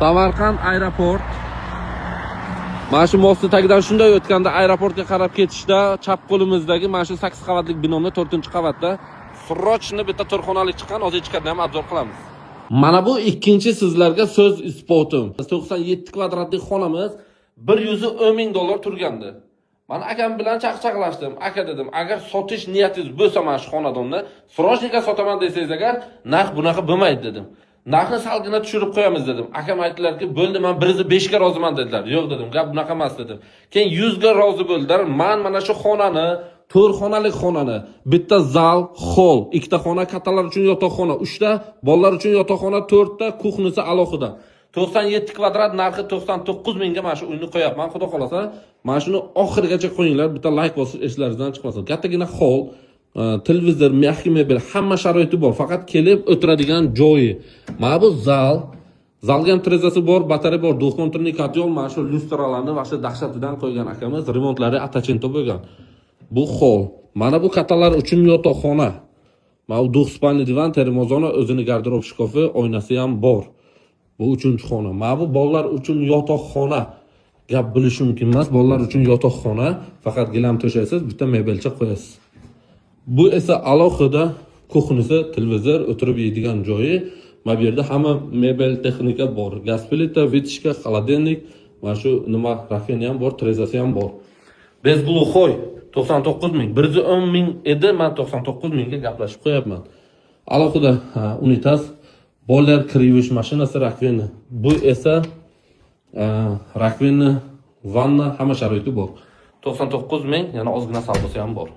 Samarqand aeroport. Mana shu mostni tagidan shunday o'tganda, aeroportga qarab ketishda chap qo'limizdagi mana shu 8 qavatli binoni 4-qavatda срочно bitta to'rt xonali chiqqan. Hozir ichkaridan ham обзор qilamiz. Mana bu ikkinchi sizlarga so'z isbotim. 97 kvadratli xonamiz 110 ming dollar turgandi. Mana akam bilan chaqchaqlashdim. "Aka", dedim, "agar sotish niyatingiz bo'lsa, mana shu xonadonni срочника sotaman desangiz agar, narx bunaqa bo'lmaydi", dedim. "Narxni salgina tushirib qo'yamiz", dedim. Akam aytdilarki, "Bo'ldi, man 105 ga roziman", dedilar. "Yo'q", dedim, "gap bunaqa emas", dedim. Keyin 100 ga rozi bo'ldilar. Man mana shu xonani, to'rt xonali xonani, bitta zal, xoll, ikkita xona kattalar uchun yotoqxona, uchta bolalar uchun yotoqxona, to'rtta кухня si alohida. 97 kvadrat, narxi 99 mingga mana shu uyni qo'yapman. Xudo xolasa, mana shuni oxirigacha qo'yinglar, bitta layk bosib eslaringizdan chiqmasin. Kattagina xoll, televizor, мягкий mebel, hamma sharoiti bor. Faqat kelib o'tiradigan joyi. Mana bu zal. Zalga ham derazasi bor, batareya bor, двухконтурный котел, mana shu lyustralarni вообще dahshatidan qo'ygan akamiz, remontlari attachento bo'lgan. Bu xoll. Mana bu kattalar uchun yotoqxona. Mana bu двухспальный divan, термозона, o'zini garderob shkafi, oynasi ham bor. Bu uchinchi xona. Mana bu bolalar uchun yotoqxona. Gap bo'lishi mumkin emas. Bolalar uchun yotoqxona, faqat gilam to'shaysiz, bitta mebelcha qo'yasiz. Bu esa alohida кухня si, televizor, o'tirib yeydigan joyi. Mana bu yerda hamma mebel, texnika bor. Gaz plita, вытяжка, холодильник, mana shu nima, раковина ham bor, derazasi ham bor. Без глухой 99 ming. 110 ming edi, men 99 mingga gaplashib qo'yapman. Alohida ha, unitaz, boiler, kir yuvish mashinasi, раковина. Bu esa раковина, vanna, hamma sharoiti bor. 99 ming, yana ozgina savdosi ham bor.